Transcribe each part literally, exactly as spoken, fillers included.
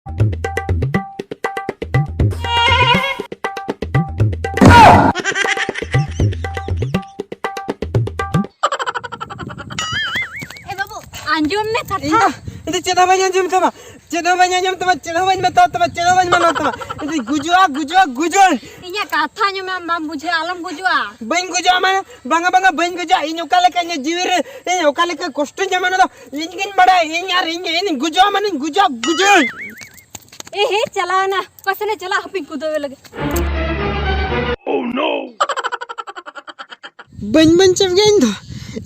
ᱮ ᱵᱟᱹᱵᱩ, ᱟᱸᱡᱚᱢ ᱢᱮ ᱠᱟᱛᱷᱟ᱾ ᱤᱧ ᱫᱚ, ᱤᱧ ᱫᱚ ᱪᱮᱫ ᱦᱚᱸ ᱵᱟᱹᱧ ᱟᱸᱡᱚᱢ ᱛᱟᱢᱟ, ᱪᱮᱫ ᱦᱚᱸ ᱵᱟᱹᱧ ᱟᱸᱡᱚᱢ ᱛᱟᱢᱟ, ᱪᱮᱫ ᱦᱚᱸ ᱵᱟᱹᱧ ᱢᱟᱱᱟᱣ ᱛᱟᱢᱟ, ᱪᱮᱫ ᱦᱚᱸ ᱵᱟᱹᱧ ᱢᱟᱱᱟᱣ ᱛᱟᱢᱟ᱾ ᱤᱧ ᱫᱚᱧ ᱜᱩᱡᱩᱜᱼᱟ, ᱜᱩᱡᱩᱜᱼᱟ, ᱜᱩᱡᱩᱜᱼᱟᱹᱧ᱾ ᱤᱧᱟᱹᱜ ᱠᱟᱛᱷᱟ ᱟᱸᱡᱚᱢ ᱢᱮ, ᱟᱢ ᱵᱟᱢ ᱵᱩᱡᱷᱟᱹᱣᱟ, ᱟᱞᱚᱢ ᱜᱩᱡᱩᱜᱼᱟ᱾ ᱵᱟᱹᱧ ᱜᱩᱡᱩᱜᱼᱟ ᱢᱟᱱᱮ? ᱵᱟᱝᱟ, ᱵᱟᱝᱟ, ᱵᱟᱹᱧ ᱜᱩᱡᱩᱜᱼᱟ᱾ ᱤᱧ ᱚᱠᱟ ᱞᱮᱠᱟ ᱤᱧᱟᱹᱜ ᱡᱤᱣᱤ ᱨᱮ, ᱤᱧ ᱚᱠᱟ ᱞᱮᱠᱟ ᱠᱚᱥᱴᱚᱧ ᱧᱟᱢᱟ, ᱚᱱᱟ ᱫᱚ ᱤᱧ ᱜᱤᱧ ᱵᱟᱲᱟᱭᱟ᱾ ᱤᱧ ᱟᱨ ᱤᱧ ᱜᱮ, ᱤᱧ ᱜᱩᱡᱩᱜᱼᱟ ᱢᱟᱱᱮᱧ ᱜᱩᱡᱩᱜᱼᱟ, ᱜᱩᱡᱩᱜᱼᱟᱹᱧ᱾ ᱮ ᱦᱮ, ᱪᱟᱞᱟᱣᱱᱟ᱾ ᱚᱠᱟ ᱥᱮᱱᱮ ᱪᱟᱞᱟᱜ, ᱦᱟᱯᱮᱧ ᱠᱩᱫᱟᱹᱣᱮ ᱞᱟᱹᱜᱤᱫ᱾ ᱵᱟᱹᱧ ᱵᱟᱧᱪᱟᱣ ᱜᱮᱭᱟ ᱤᱧ ᱫᱚ᱾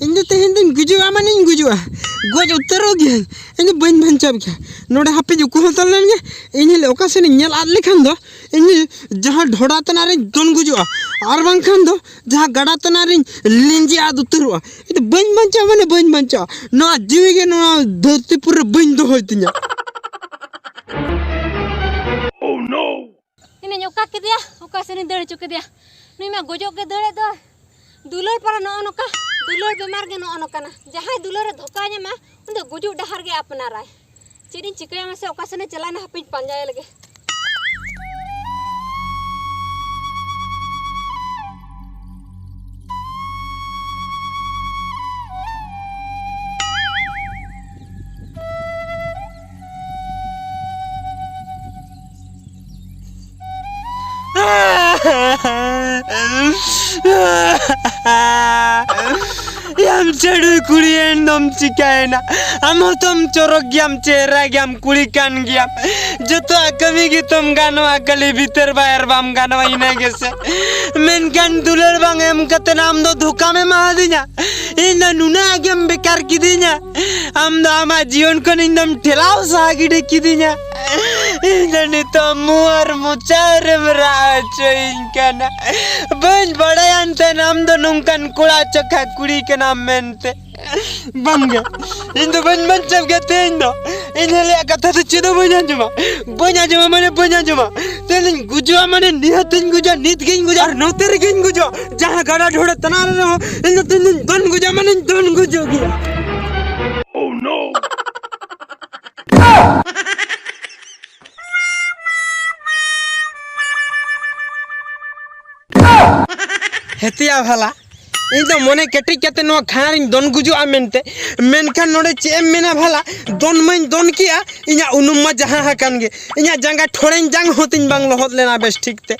ᱤᱧ ᱫᱚ ᱛᱮᱦᱮᱧ ᱫᱚᱧ ᱜᱩᱡᱩᱜᱼᱟ ᱢᱟᱱᱮᱧ ᱜᱩᱡᱩᱜᱼᱟ᱾ ᱜᱚᱡ ᱩᱛᱟᱹᱨᱚᱜ ᱜᱤᱭᱟᱹᱧ᱾ ᱤᱧ ᱫᱚ ᱵᱟᱹᱧ ᱵᱟᱧᱪᱟᱣ ᱜᱮᱭᱟ᱾ ᱱᱚᱰᱮ ᱦᱟᱯᱮᱧ ᱩᱠᱩ ᱦᱟᱛᱟᱲ ᱞᱮᱱ ᱜᱮ᱾ ᱤᱧ ᱦᱤᱞᱳᱜ ᱚᱠᱟ ᱥᱮᱱᱤᱧ ᱧᱮᱞ ᱟᱫ ᱞᱮᱠᱷᱟᱱ ᱫᱚ, ᱤᱧ ᱡᱟᱦᱟᱸ ᱰᱷᱚᱰᱟ ᱛᱟᱱᱟᱜ ᱨᱤᱧ ᱫᱚᱱ ᱜᱩᱡᱩᱜᱼᱟ, ᱟᱨ ᱵᱟᱝᱠᱷᱟᱱ ᱫᱚ ᱡᱟᱦᱟᱸ ᱜᱟᱰᱟ ᱛᱟᱱᱟᱜ ᱨᱤᱧ ᱞᱤᱸᱡᱤ ᱟᱫ ᱩᱛᱟᱹᱨᱚᱜᱼᱟ᱾ ᱤᱧ ᱫᱚ ᱵᱟᱹᱧ ᱵᱟᱧᱪᱟᱣ ᱢᱟᱱᱮ ᱵᱟᱹᱧ ᱵᱟᱧᱪᱟᱣᱟ᱾ ᱱᱚᱣᱟ ᱡᱤᱣᱤ ᱜᱮ ᱱᱚᱣᱟ ᱫᱷᱟᱹᱨᱛᱤᱯᱩᱨᱤ ᱨᱮ ᱵᱟᱹᱧ ᱫᱚᱦᱚᱭ ᱛᱤᱧᱟ᱾ ᱤᱧᱤᱧ ᱚᱠᱟ ᱠᱮᱫᱮᱭᱟ, ᱚᱠᱟ ᱥᱮᱱᱤᱧ ᱫᱟᱹᱲ ᱦᱚᱪᱚ ᱠᱮᱫᱮᱭᱟ᱾ ᱱᱩᱭ ᱢᱟ ᱜᱚᱡᱚᱜ ᱜᱮ ᱫᱟᱹᱲᱮᱫ ᱫᱚ᱾ ᱫᱩᱞᱟᱹᱲ ᱯᱟᱨᱟ ᱱᱚᱜᱼᱚ ᱱᱚᱝᱠᱟ, ᱫᱩᱞᱟᱹᱲ ᱵᱮᱢᱟᱨ ᱜᱮ ᱱᱚᱜᱼᱚ ᱱᱚᱝᱠᱟᱱᱟ᱾ ᱡᱟᱦᱟᱸᱭ ᱫᱩᱞᱟᱹᱲ ᱨᱮ ᱫᱷᱳᱠᱟ ᱧᱟᱢᱟ, ᱩᱱᱤ ᱫᱚ ᱜᱩᱡᱩᱜ ᱰᱟᱦᱟᱨ ᱜᱮ ᱟᱯᱱᱟᱨᱟᱭ᱾ ᱪᱮᱫ ᱤᱧ ᱪᱤᱠᱟᱹᱭᱟ ᱢᱟᱥᱮ, ᱚᱠᱟ ᱥᱮᱱᱮ ᱪᱟᱞᱟᱣᱮᱱᱟ, ᱦᱟᱯᱮᱧ ᱯᱟᱸᱡᱟᱭᱮ ᱞᱮᱜᱮ᱾ ᱭᱟᱢ ᱪᱟᱹᱰᱩ ᱠᱩᱲᱤ, ᱮᱱ ᱫᱚᱢ ᱪᱤᱠᱟᱹᱭᱮᱱᱟ? ᱟᱢ ᱦᱚᱸᱛᱚᱢ ᱪᱚᱨᱚᱠ ᱜᱮᱭᱟᱢ, ᱪᱮᱦᱨᱟ ᱜᱮᱭᱟᱢ, ᱠᱩᱲᱤ ᱠᱟᱱ ᱜᱮᱭᱟᱢ, ᱡᱚᱛᱚᱣᱟᱜ ᱠᱟᱹᱢᱤ ᱜᱮᱛᱚᱢ ᱜᱟᱱᱚᱜᱼᱟ, ᱠᱷᱟᱹᱞᱤ ᱵᱷᱤᱛᱟᱹᱨ ᱵᱟᱭᱟᱨ ᱵᱟᱢ ᱜᱟᱱᱚᱜᱼᱟ, ᱤᱱᱟᱹ ᱜᱮᱥᱮ᱾ ᱢᱮᱱᱠᱷᱟᱱ ᱫᱩᱞᱟᱹᱲ ᱵᱟᱝ ᱮᱢ ᱠᱟᱛᱮ ᱟᱢ ᱫᱚ ᱫᱷᱳᱠᱟᱢ ᱮᱢᱟᱫᱤᱧᱟ᱾ ᱤᱧ ᱫᱚ ᱱᱩᱱᱟᱹᱜ ᱜᱮᱢ ᱵᱮᱠᱟᱨ ᱠᱤᱫᱤᱧᱟ᱾ ᱟᱢ ᱫᱚ ᱟᱢᱟᱜ ᱡᱤᱭᱚᱱ ᱠᱷᱚᱱ ᱤᱧ ᱫᱚᱢ ᱴᱷᱮᱞᱟᱣ ᱥᱟᱦᱟ ᱜᱤᱰᱤ ᱠᱤᱫᱤᱧᱟ᱾ ᱤᱧ ᱫᱚ ᱱᱤᱛᱚᱜ ᱢᱩ ᱟᱨ ᱢᱚᱪᱟ ᱨᱮᱢ ᱨᱟᱜ ᱦᱚᱪᱚᱭᱤᱧ ᱠᱟᱱᱟ᱾ ᱵᱟᱹᱧ ᱵᱟᱲᱟᱭᱟᱱ ᱛᱟᱦᱮᱱ ᱟᱢ ᱫᱚ ᱱᱚᱝᱠᱟᱱ ᱠᱚᱲᱟ ᱪᱟᱠᱷᱟ ᱠᱩᱲᱤ ᱠᱟᱱᱟᱢ ᱢᱮᱱᱛᱮ᱾ ᱵᱟᱝᱜᱮ, ᱤᱧ ᱫᱚ ᱵᱟᱹᱧ ᱵᱟᱧᱪᱟᱣ ᱜᱮᱭᱟ ᱛᱮᱦᱮᱧ ᱫᱚ᱾ ᱤᱧ ᱦᱚᱸ ᱞᱟᱹᱭᱟᱜ ᱠᱟᱛᱷᱟ ᱫᱚ ᱪᱮᱫ ᱦᱚᱸ ᱵᱟᱹᱧ ᱟᱸᱡᱚᱢᱟ᱾ ᱵᱟᱹᱧ ᱟᱸᱡᱚᱢᱟ ᱢᱟᱱᱮ ᱵᱟᱹᱧ ᱟᱸᱡᱚᱢᱟ᱾ ᱛᱮᱦᱮᱧ ᱜᱩᱡᱩᱜᱼᱟ ᱢᱟᱱᱮ ᱱᱤᱦᱟᱹᱛᱤᱧ ᱜᱩᱡᱩᱜᱼᱟ, ᱱᱤᱛ ᱜᱤᱧ ᱜᱩᱡᱩᱜᱼᱟ, ᱟᱨ ᱱᱚᱛᱮ ᱨᱮᱜᱤᱧ ᱜᱩᱡᱩᱜᱼᱟ᱾ ᱡᱟᱦᱟᱸ ᱜᱟᱰᱟ ᱰᱷᱚᱲᱮ ᱛᱟᱱᱟ ᱨᱮ ᱨᱮᱦᱚᱸ, ᱤᱧ ᱫᱚ ᱛᱮᱦᱮᱧ ᱫᱚᱧ ᱫᱚᱱ ᱜᱩᱡᱩᱜᱼᱟ ᱢᱟᱱᱮᱧ ᱫᱚᱱ ᱜᱩᱡᱩᱜ ᱜᱮᱭᱟ᱾ ᱵᱷᱟᱞᱟ, ᱤᱧ ᱫᱚ ᱢᱚᱱᱮ ᱠᱮᱴᱮᱡ ᱠᱟᱛᱮ ᱱᱚᱣᱟ ᱠᱷᱟᱸᱲ ᱨᱤᱧ ᱫᱚᱱ ᱜᱩᱡᱩᱜᱼᱟ ᱢᱮᱱᱛᱮ, ᱢᱮᱱᱠᱷᱟᱱ ᱱᱚᱰᱮ ᱪᱮᱫ ᱮᱢ ᱢᱮᱱᱟ ᱵᱷᱟᱞᱟ, ᱫᱚᱱ ᱢᱟᱧ ᱫᱚᱱ ᱠᱮᱜᱼᱟ, ᱤᱧᱟᱹᱜ ᱩᱱᱩᱢ ᱢᱟ ᱡᱟᱦᱟᱸ ᱟᱠᱟᱱ ᱜᱮ, ᱤᱧᱟᱹᱜ ᱡᱟᱸᱜᱟ ᱴᱷᱚᱲᱮᱧ ᱡᱟᱝ ᱦᱚᱸ ᱛᱤᱧ ᱵᱟᱝ ᱞᱚᱦᱚᱫ ᱞᱮᱱᱟ ᱵᱮᱥ ᱴᱷᱤᱠ ᱛᱮ᱾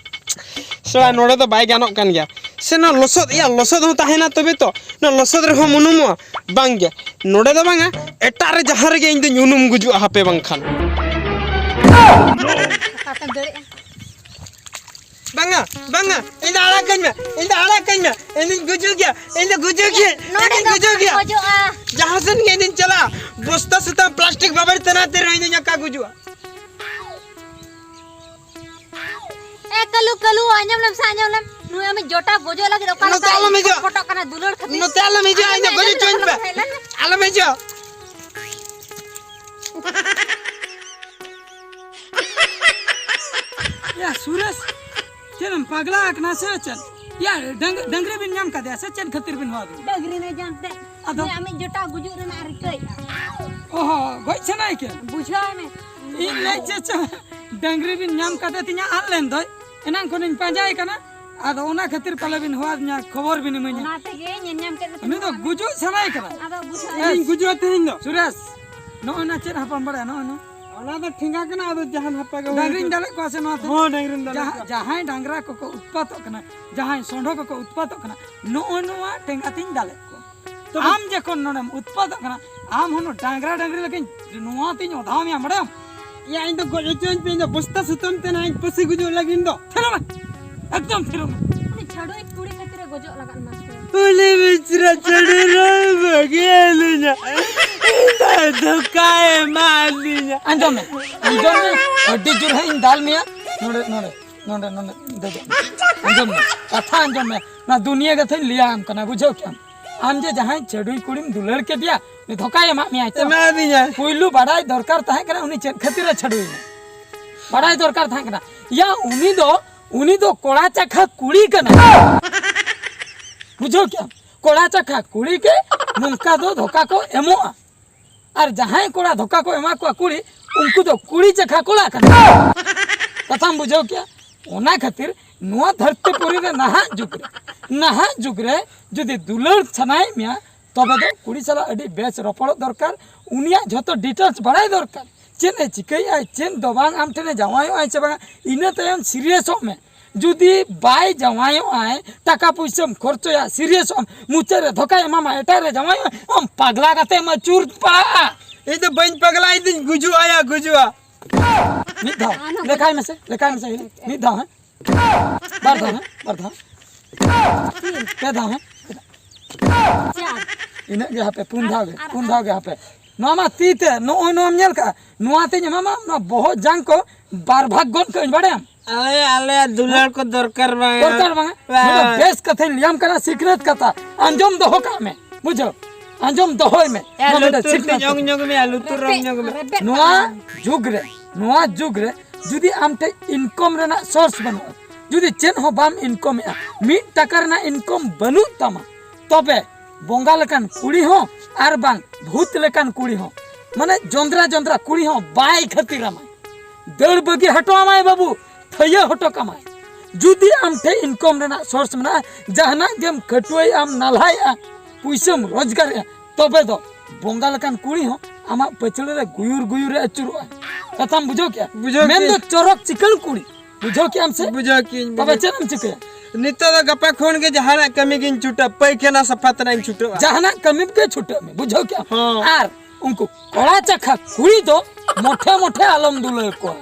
ᱥᱮᱬᱟ ᱱᱚᱰᱮ ᱫᱚ ᱵᱟᱭ ᱜᱟᱱᱚᱜ ᱠᱟᱱ ᱜᱮᱭᱟ᱾ ᱥᱮ ᱱᱚᱣᱟ ᱞᱚᱥᱚᱫ, ᱮᱭᱟ, ᱞᱚᱥᱚᱫ ᱦᱚᱸ ᱛᱟᱦᱮᱱᱟ ᱛᱚᱵᱮ ᱛᱚ, ᱱᱚᱣᱟ ᱞᱚᱥᱚᱫ ᱨᱮᱦᱚᱸ ᱩᱱᱩᱢᱚᱜᱼᱟ? ᱵᱟᱝ ᱜᱮ, ᱱᱚᱰᱮ ᱫᱚ ᱵᱟᱝᱟ, ᱮᱴᱟᱜ ᱨᱮ ᱡᱟᱦᱟᱸ ᱨᱮᱜᱮ ᱤᱧ ᱫᱚᱧ ᱩᱱᱩᱢ ᱜᱩᱡᱩᱜᱼᱟ ᱦᱟᱯᱮ ᱵᱟᱝᱠᱷᱟᱱ᱾ ᱚᱠᱟᱛᱮᱢ ᱫᱟᱹᱲᱮᱜᱼᱟ? ᱵᱟᱝᱟ, ᱵᱟᱝᱟ, ᱤᱧ ᱫᱚ ᱟᱲᱟᱜ ᱠᱟᱹᱧ ᱢᱮ, ᱤᱧ ᱫᱚ ᱟᱲᱟᱜ ᱠᱟᱹᱧ ᱢᱮ, ᱤᱧ ᱫᱚᱧ ᱜᱩᱡᱩᱜ ᱜᱮᱭᱟ, ᱤᱧ ᱫᱚ ᱜᱩᱡᱩᱜ ᱜᱮᱭᱟ, ᱤᱧ ᱱᱚᱰᱮ ᱫᱚᱧ ᱫᱚ ᱜᱩᱡᱩᱜ ᱜᱮᱭᱟ᱾ ᱜᱚᱡᱚᱜᱼᱟ᱾ ᱡᱟᱦᱟᱸ ᱥᱮᱱ ᱜᱮ ᱤᱧ ᱫᱚᱧ ᱪᱟᱞᱟᱜᱼᱟ, ᱵᱚᱥᱛᱟ ᱥᱩᱛᱟᱹᱢ ᱯᱞᱟᱥᱴᱤᱠ ᱵᱟᱵᱮᱨ ᱛᱮ ᱱᱟᱛᱮ ᱨᱮᱦᱚᱸ ᱤᱧ ᱫᱚᱧ ᱟᱠᱟ ᱜᱩᱡᱩᱜᱼᱟ᱾ ᱮ ᱠᱟᱹᱞᱩ, ᱠᱟᱹᱞᱩ, ᱟᱸᱡᱚᱢ ᱞᱮᱢ ᱥᱮ, ᱟᱸᱡᱚᱢ ᱞᱮᱢ᱾ ᱱᱩᱭ ᱟᱢᱤᱡ ᱡᱚᱴᱟ ᱜᱚᱡᱚᱜ ᱞᱟᱹᱜᱤᱫ ᱚᱠᱟ ᱱᱚᱛᱮ ᱞᱮᱠᱟ ᱟᱞᱚᱢ ᱦᱤᱡᱩᱜ᱾ ᱯᱚᱴᱚᱜ ᱠᱟᱱᱟ ᱫᱩᱞᱟᱹᱲ ᱠᱷᱟᱹᱛᱤᱨ᱾ ᱱᱚᱛᱮ ᱟᱞᱚᱢ ᱦᱤᱡᱩᱜ, ᱤᱧ ᱫᱚ ᱟᱸᱡᱚᱢ ᱜᱚᱡᱚᱜ ᱢᱮ, ᱪᱚᱧ ᱯᱮ᱾ ᱟᱸᱡᱚᱢ ᱢᱮ᱾ ᱟᱞᱚᱢ ᱦᱤᱡᱩᱜ᱾ ᱭᱟ ᱥᱩᱨᱮᱥ, ᱪᱮᱫ ᱮᱢ ᱯᱟᱜᱽᱞᱟ ᱟᱠᱟᱱᱟ ᱥᱮ ᱪᱮᱫ? ᱭᱟ, ᱰᱟᱝ-, ᱰᱟᱝᱨᱤ ᱵᱤᱱ ᱧᱟᱢ ᱠᱟᱫᱮᱭᱟ ᱥᱮ ᱪᱮᱫ ᱠᱷᱟᱹᱛᱤᱨ ᱵᱤᱱ ᱦᱚᱦᱚ ᱟᱫᱮᱭᱟ? ᱰᱟᱝᱨᱤ ᱢᱮ ᱡᱟᱱᱛᱮ᱾ ᱟᱫᱚ? ᱩᱱᱤ ᱟᱢᱤᱡ ᱡᱚᱴᱟᱣ ᱜᱩᱡᱩᱜ ᱨᱮᱱᱟᱜ ᱨᱤᱠᱟᱹᱭᱮᱫᱼᱟ᱾ ᱚᱦᱚ, ᱜᱚᱡ ᱥᱟᱱᱟᱭᱮ ᱠᱮᱫ? ᱵᱩᱡᱷᱟᱹᱣ ᱢᱮ᱾ ᱤᱧ ᱞᱟᱹᱭ ᱪᱮᱫ ᱪᱚ, ᱰᱟᱝᱨᱤ ᱵᱤᱱ ᱧᱟᱢ ᱠᱟᱫᱮ ᱛᱤᱧᱟ, ᱟᱫ ᱞᱮᱱ ᱫᱚᱭ᱾ ᱮᱱᱟᱝ ᱠᱷᱚᱱᱤᱧ ᱯᱟᱸᱡᱟᱭᱮ ᱠᱟᱱᱟ, ᱟᱫᱚ ᱚᱱᱟ ᱠᱷᱟᱹᱛᱤᱨ ᱯᱟᱞᱮ ᱵᱤᱱ ᱦᱚᱦᱚ ᱟᱫᱤᱧᱟ, ᱠᱷᱚᱵᱚᱨ ᱵᱤᱱ ᱤᱢᱟᱹᱧᱟ᱾ ᱚᱱᱟ ᱛᱮᱜᱮ ᱧᱮᱞ ᱧᱟᱢ ᱠᱮᱫ ᱢᱮ᱾ ᱩᱱᱤ ᱫᱚ ᱜᱩᱡᱩᱜ ᱥᱟᱱᱟᱭᱮ ᱠᱟᱱᱟ᱾ ᱟᱫᱚ ᱵᱩᱡᱷᱟᱹᱣ ᱤᱧ ᱜᱩᱡᱩᱜᱼᱟ ᱛᱮᱦᱮᱧ ᱫᱚ᱾ ᱥᱩᱨᱮᱥ, ᱱᱚᱜᱼᱚᱭ ᱱᱟ ᱪᱮᱫ ᱦᱟᱯᱟᱢ ᱵᱟᱲᱟᱭᱟ? ᱱᱚᱜᱼᱚᱭ ᱱᱟ᱾ ᱚᱱᱟ ᱫᱚ ᱴᱷᱮᱸᱜᱟ ᱠᱟᱱᱟ, ᱟᱫᱚ ᱡᱟᱦᱟᱱ ᱦᱟᱯᱟ ᱜᱮ ᱦᱩᱭ ᱰᱟᱝᱨᱤᱧ ᱦᱚᱪᱚ᱾ ᱫᱟᱞᱮᱫ ᱠᱚᱣᱟ ᱥᱮ ᱱᱚᱣᱟ ᱛᱮ? ᱦᱚᱸ, ᱰᱟᱝᱨᱤᱢ ᱫᱟᱞᱮᱫ ᱡᱟᱦᱟᱸ, ᱠᱚᱣᱟ᱾ ᱡᱟᱦᱟᱸᱭ ᱰᱟᱝᱨᱟ ᱠᱚᱠᱚ ᱩᱛᱯᱟᱛᱚᱜ ᱠᱟᱱᱟ, ᱡᱟᱦᱟᱸᱭ ᱥᱚᱸᱰᱷᱚ ᱠᱚᱠᱚ ᱩᱛᱯᱟᱛᱚᱜ ᱠᱟᱱᱟ, ᱱᱚᱜᱼᱚ ᱱᱚᱣᱟ ᱴᱷᱮᱸᱜᱟ ᱛᱤᱧ ᱫᱟᱞᱮᱫ ᱠᱚᱣᱟ᱾ ᱛᱚᱵᱮ ᱟᱢ ᱡᱚᱠᱷᱚᱱ ᱱᱚᱰᱮᱢ ᱩᱛᱯᱟᱛᱚᱜ ᱠᱟᱱᱟ, ᱟᱢ ᱦᱚᱸ ᱱᱚᱣᱟ ᱰᱟᱝᱨᱟ ᱰᱟᱝᱨᱤ ᱞᱮᱠᱟᱧ ᱱᱚᱣᱟ ᱛᱤᱧ ᱚᱫᱷᱟᱣ ᱢᱮᱭᱟ, ᱵᱟᱲᱟᱭᱟᱢ? ᱭᱟ, ᱤᱧ ᱫᱚ ᱜᱚᱡ ᱦᱚᱪᱚᱧ ᱯᱮ, ᱤᱧ ᱫᱚ ᱵᱚᱥᱛᱟ ᱥᱩᱛᱟᱹᱢ ᱛᱮ ᱱᱟᱦᱟᱜ ᱤᱧ ᱯᱟᱹᱥᱤ ᱜᱩᱡᱩᱜ ᱞᱟᱹᱜᱤᱫ ᱫᱚ᱾ ᱛᱷᱤᱨᱚᱜ ᱢᱮ, ᱮᱠᱫᱚᱢ ᱛᱷᱤᱨᱚᱜ ᱢᱮ᱾ ᱩᱱᱤ ᱪᱷᱟᱹᱰᱩᱭ ᱠᱩᱲᱤ ᱠᱷᱟᱹᱛᱤᱨ ᱮ ᱜᱚᱡᱚᱜ ᱞᱟᱜᱟᱫ ᱢᱟ ᱥᱮ᱾ ᱩᱱᱤ ᱵᱤᱪᱨᱟ ᱪᱷᱟᱹᱰᱩᱭ ᱨᱚᱭ ᱵᱟᱹᱜᱤ ᱟᱹᱞᱤᱧᱟ᱾ ᱤᱧ ᱫᱚ ᱫᱷᱳᱠᱟᱭ ᱮᱢᱟ ᱞᱤᱧᱟ᱾ ᱟᱸᱡᱚᱢ ᱢᱮ, ᱟᱸᱡᱚᱢ ᱢᱮ, ᱟᱹᱰᱤ ᱡᱳᱨ ᱦᱟᱸᱜ ᱤᱧ ᱫᱟᱞ ᱢᱮᱭᱟ᱾ ᱱᱚᱰᱮ, ᱱᱚᱰᱮ, ᱱᱚᱰᱮ, ᱱᱚᱰᱮ ᱫᱮᱡᱚᱜ ᱢᱮ᱾ ᱟᱸᱡᱚᱢ ᱢᱮ, ᱠᱟᱛᱷᱟ ᱟᱸᱡᱚᱢ ᱢᱮ᱾ ᱱᱚᱣᱟ ᱫᱩᱱᱤᱭᱟᱹ ᱠᱟᱛᱷᱟᱧ ᱞᱟᱹᱭᱟᱢ ᱠᱟᱱᱟ, ᱵᱩᱡᱷᱟᱹᱣ ᱠᱮᱫᱟᱢ? ᱟᱢ ᱡᱮ ᱡᱟᱦᱟᱸᱭ ᱪᱷᱟᱹᱰᱩᱭ ᱠᱩᱲᱤᱢ ᱫᱩᱞᱟᱹᱲ ᱠᱮᱫᱮᱭᱟ, ᱩᱱᱤ ᱫᱷᱳᱠᱟᱭ ᱮᱢᱟᱫ ᱢᱮᱭᱟᱭ ᱛᱚ? ᱮᱢᱟᱫᱤᱧᱟᱭ᱾ ᱯᱩᱭᱞᱩ ᱵᱟᱰᱟᱭ ᱫᱚᱨᱠᱟᱨ ᱛᱟᱦᱮᱸ ᱠᱟᱱᱟ ᱩᱱᱤ ᱪᱮᱫ ᱠᱷᱟᱹᱛᱤᱨ ᱮ ᱪᱷᱟᱹᱰᱩᱭ ᱮᱱᱟ᱾ ᱵᱟᱰᱟᱭ ᱫᱚᱨᱠᱟᱨ ᱛᱟᱦᱮᱸ ᱠᱟᱱᱟ᱾ ᱭᱟ, ᱩᱱᱤ ᱫᱚ, ᱩᱱᱤ ᱫᱚ ᱠᱚᱲᱟ ᱪᱟᱠᱷᱟ ᱠᱩᱲᱤ ᱠᱟᱱᱟ᱾ ᱵᱩᱡᱷᱟᱹᱣ ᱠᱮᱫᱟᱢ? ᱠᱚᱲᱟ ᱪᱟᱠᱷᱟ ᱠᱩᱲᱤ ᱜᱮ ᱱᱚᱝᱠᱟ ᱫᱚ ᱫᱷᱳᱠᱟ ᱠᱚ ᱮᱢᱚᱜᱼᱟ᱾ ᱟᱨ ᱡᱟᱦᱟᱸᱭ ᱠᱚᱲᱟ ᱫᱷᱳᱠᱟ ᱠᱚ ᱮᱢᱟ ᱠᱚᱣᱟ ᱠᱩᱲᱤ, ᱩᱱᱠᱩ ᱫᱚ ᱠᱩᱲᱤ ᱪᱟᱠᱷᱟ ᱠᱚᱲᱟ ᱠᱟᱱᱟ᱾ ᱠᱟᱛᱷᱟᱢ ᱵᱩᱡᱷᱟᱹᱣ ᱠᱮᱫᱟ? ᱚᱱᱟ ᱠᱷᱟᱹᱛᱤᱨ ᱱᱚᱣᱟ ᱫᱷᱟᱹᱨᱛᱤ ᱯᱩᱨᱤ ᱨᱮ ᱱᱟᱦᱟᱜ ᱡᱩᱜᱽ ᱨᱮ, ᱱᱟᱦᱟᱜ ᱡᱩᱜᱽ ᱨᱮ ᱡᱩᱫᱤ ᱫᱩᱞᱟᱹᱲ ᱥᱟᱱᱟᱭᱮᱫ ᱢᱮᱭᱟ, ᱛᱚᱵᱮ ᱫᱚ ᱠᱩᱲᱤ ᱥᱟᱞᱟᱜ ᱟᱹᱰᱤ ᱵᱮᱥ ᱨᱚᱯᱚᱲᱚᱜ ᱫᱚᱨᱠᱟᱨ, ᱩᱱᱤᱭᱟᱜ ᱡᱷᱚᱛᱚ ᱰᱤᱴᱮᱞᱥ ᱵᱟᱲᱟᱭ ᱫᱚᱨᱠᱟᱨ᱾ ᱪᱮᱫ ᱮ ᱪᱤᱠᱟᱹᱭᱮᱫᱼᱟᱭ, ᱪᱮᱫ ᱫᱚ ᱵᱟᱝ, ᱟᱢ ᱴᱷᱮᱱᱮ ᱡᱟᱶᱟᱭᱚᱜᱼᱟᱭ ᱥᱮ ᱵᱟᱝᱟ, ᱤᱱᱟᱹ ᱛᱟᱭᱚᱢ ᱥᱤᱨᱤᱭᱟᱥᱚᱜ ᱢᱮ᱾ ᱡᱩᱫᱤ ᱵᱟᱭ ᱡᱟᱶᱟᱭᱚᱜᱼᱟᱭ, ᱴᱟᱠᱟ ᱯᱩᱭᱥᱟᱹᱢ ᱠᱷᱚᱨᱪᱚᱭᱟ, ᱥᱤᱨᱤᱭᱟᱥᱚᱜ ᱟᱢ, ᱢᱩᱪᱟᱹᱫ ᱨᱮ ᱫᱷᱳᱠᱟᱭ ᱮᱢᱟᱢᱟ, ᱮᱴᱟᱜ ᱨᱮ ᱡᱟᱶᱟᱭᱚᱜᱼᱟᱭ, ᱟᱢ ᱯᱟᱜᱽᱞᱟ ᱠᱟᱛᱮᱢ ᱟᱹᱪᱩᱨ ᱯᱟᱲᱟᱜᱼᱟ᱾ ᱤᱧ ᱫᱚ ᱵᱟᱹᱧ ᱯᱟᱜᱽᱞᱟ, ᱤᱧ ᱫᱚᱧ ᱜᱩᱡᱩᱜᱼᱟ ᱭᱟ, ᱜᱩᱡᱩᱜᱼᱟ᱾ ᱢᱤᱫ ᱫᱷᱟᱣ ᱞᱮᱠᱷᱟᱭ ᱢᱮᱥᱮ, ᱞᱮᱠᱷᱟᱭ ᱢᱮᱥᱮ, ᱢᱤᱫ ᱫᱷᱟᱣ, ᱦᱮᱸ? ᱵᱟᱨ ᱫᱷᱟᱣ, ᱦᱮᱸ? ᱵᱟᱨ ᱫᱷᱟᱣ᱾ ᱯᱮ ᱫᱷᱟᱣ, ᱦᱮᱸ? ᱤᱱᱟᱹᱜ ᱜᱮ ᱦᱟᱯᱮ, ᱯᱩᱱ ᱫᱷᱟᱣ ᱜᱮ, ᱯᱩᱱ ᱫᱷᱟᱣ ᱜᱮ ᱦᱟᱯᱮ᱾ ᱱᱚᱣᱟ ᱢᱟ ᱛᱤ ᱛᱮ, ᱱᱚᱜᱼᱚᱭ ᱱᱚᱣᱟᱢ ᱧᱮᱞ ᱠᱟᱜᱼᱟ, ᱱᱚᱣᱟ ᱛᱤᱧ ᱮᱢᱟᱢᱟ, ᱱᱚᱣᱟ ᱵᱚᱦᱚᱜ ᱡᱟᱝ ᱠᱚ ᱵᱟᱨ ᱵᱷᱟᱜᱽ ᱜᱚᱫ ᱠᱟᱜ ᱟᱹᱧ, ᱵᱟᱲᱟᱭᱟᱢ? ᱟᱞᱮ, ᱟᱞᱮᱭᱟᱜ ᱫᱩᱞᱟᱹᱲ ᱠᱚ ᱫᱚᱨᱠᱟᱨ ᱵᱟᱝ᱾ ᱫᱚᱨᱠᱟᱨ ᱵᱟᱝᱟ᱾ ᱵᱟᱝ᱾ ᱱᱚᱣᱟ ᱫᱚ ᱵᱮᱥ ᱠᱟᱛᱷᱟᱧ ᱞᱟᱹᱭᱟᱢ ᱠᱟᱱᱟ, ᱥᱤᱠᱷᱱᱟᱹᱛ ᱠᱟᱛᱷᱟ, ᱟᱸᱡᱚᱢ ᱫᱚᱦᱚ ᱠᱟᱜ ᱢᱮ, ᱵᱩᱡᱷᱟᱹᱣ? ᱟᱸᱡᱚᱢ ᱫᱚᱦᱚᱭ ᱢᱮ᱾ ᱮ, ᱱᱚᱣᱟ ᱢᱤᱫᱴᱟᱝ ᱞᱩᱛᱩᱨ ᱥᱤᱠᱷᱱᱟᱹᱛ ᱛᱤᱧ ᱚᱝ ᱠᱟᱛᱷᱟ᱾ ᱧᱚᱜ ᱢᱮᱭᱟ, ᱞᱩᱛᱩᱨ ᱚᱝ ᱧᱚᱜ ᱢᱮ᱾ ᱱᱚᱣᱟ ᱡᱩᱜᱽ ᱨᱮ, ᱱᱚᱣᱟ ᱡᱩᱜᱽ ᱨᱮ ᱡᱩᱫᱤ ᱟᱢ ᱴᱷᱮᱡ ᱤᱱᱠᱚᱢ ᱨᱮᱱᱟᱜ ᱥᱳᱨᱥ ᱵᱟᱹᱱᱩᱜᱼᱟ, ᱡᱩᱫᱤ ᱪᱮᱫ ᱦᱚᱸ ᱵᱟᱢ ᱤᱱᱠᱚᱢᱮᱜᱼᱟ, ᱢᱤᱫ ᱴᱟᱠᱟ ᱨᱮᱱᱟᱜ ᱤᱱᱠᱚᱢ ᱵᱟᱹᱱᱩᱜ ᱛᱟᱢᱟ, ᱛᱚᱵᱮ ᱵᱚᱸᱜᱟ ᱞᱮᱠᱟᱱ ᱠᱩᱲᱤ ᱦᱚᱸ ᱟᱨ ᱵᱟᱝ ᱵᱷᱩᱛ ᱞᱮᱠᱟᱱ ᱠᱩᱲᱤ ᱦᱚᱸ, ᱢᱟᱱᱮ ᱡᱚᱸᱫᱽᱨᱟ ᱡᱚᱸᱫᱽᱨᱟ ᱠᱩᱲᱤ ᱦᱚᱸ ᱵᱟᱭ ᱠᱷᱟᱹᱛᱤᱨᱟᱢᱟᱭ, ᱫᱟᱹᱲ ᱵᱟᱹᱜᱤ ᱦᱚᱴᱚ ᱟᱢᱟᱭ ᱵᱟᱹᱵᱩ, ᱛᱷᱟᱹᱭᱟᱹ ᱦᱚᱴᱚ ᱠᱟᱢᱟᱭ᱾ ᱡᱩᱫᱤ ᱟᱢ ᱴᱷᱮᱡ ᱤᱱᱠᱚᱢ ᱨᱮᱱᱟᱜ ᱥᱳᱨᱥ ᱢᱮᱱᱟᱜᱼᱟ, ᱡᱟᱦᱟᱱᱟᱜ ᱜᱮᱢ ᱠᱷᱟᱹᱴᱩᱣᱟᱹᱭᱮᱫᱼᱟᱢ, ᱱᱟᱞᱦᱟᱭᱮᱫᱼᱟ, ᱯᱩᱭᱥᱟᱹᱢ ᱨᱳᱡᱽᱜᱟᱨᱮᱫᱼᱟ, ᱛᱚᱵᱮ ᱫᱚ ᱵᱚᱸᱜᱟ ᱞᱮᱠᱟᱱ ᱠᱩᱲᱤ ᱦᱚᱸ ᱟᱢᱟᱜ ᱯᱟᱹᱪᱷᱞᱟᱹ ᱨᱮ ᱜᱩᱭᱩᱨ ᱜᱩᱭᱩᱨ ᱮ ᱟᱹᱪᱩᱨᱚᱜᱼᱟ᱾ ᱠᱟᱛᱷᱟᱢ ᱵᱩᱡᱷᱟᱹᱣ ᱠᱮᱜᱼᱟ? ᱵᱩᱡᱷᱟᱹᱣ ᱢᱮᱱᱫᱚ ᱠᱮᱜᱼᱟᱹᱧ᱾ ᱪᱚᱨᱚᱠ ᱪᱤᱠᱟᱹᱲ ᱠᱩᱲᱤ, ᱵᱩᱡᱷᱟᱹᱣ ᱠᱮᱜᱼᱟᱢ ᱥᱮ? ᱵᱩᱡᱷᱟᱹᱣ ᱠᱮᱜᱼᱟᱹᱧ, ᱛᱚᱵᱮ ᱵᱩᱡᱷᱟᱹᱣ᱾ ᱪᱮᱫ ᱮᱢ ᱪᱤᱠᱟᱹᱭᱟ? ᱱᱤᱛᱚᱜ ᱫᱚ ᱜᱟᱯᱟ ᱠᱷᱚᱱ ᱜᱮ ᱡᱟᱦᱟᱱᱟᱜ ᱠᱟᱹᱢᱤ ᱜᱤᱧ ᱪᱷᱩᱴᱟᱹᱜᱼᱟ, ᱯᱟᱭᱠᱷᱟᱱᱟ ᱥᱟᱯᱷᱟ ᱛᱮᱱᱟᱜ ᱤᱧ ᱪᱷᱩᱴᱟᱹᱜᱼᱟ᱾ ᱡᱟᱦᱟᱱᱟᱜ ᱠᱟᱹᱢᱤ ᱜᱮ ᱪᱷᱩᱴᱟᱹᱜ ᱢᱮ, ᱵᱩᱡᱷᱟᱹᱣ ᱠᱮᱜᱼᱟᱢ? ᱦᱚᱸ᱾ ᱟᱨ ᱩᱱᱠᱩ ᱠᱚᱲᱟ ᱪᱟᱠᱷᱟ ᱠᱩᱲᱤ ᱫᱚ ᱢᱚᱴᱷᱮ ᱢᱚᱴᱷᱮ ᱟᱞᱚᱢ ᱫᱩᱞᱟᱹᱲ ᱠᱚᱣᱟ᱾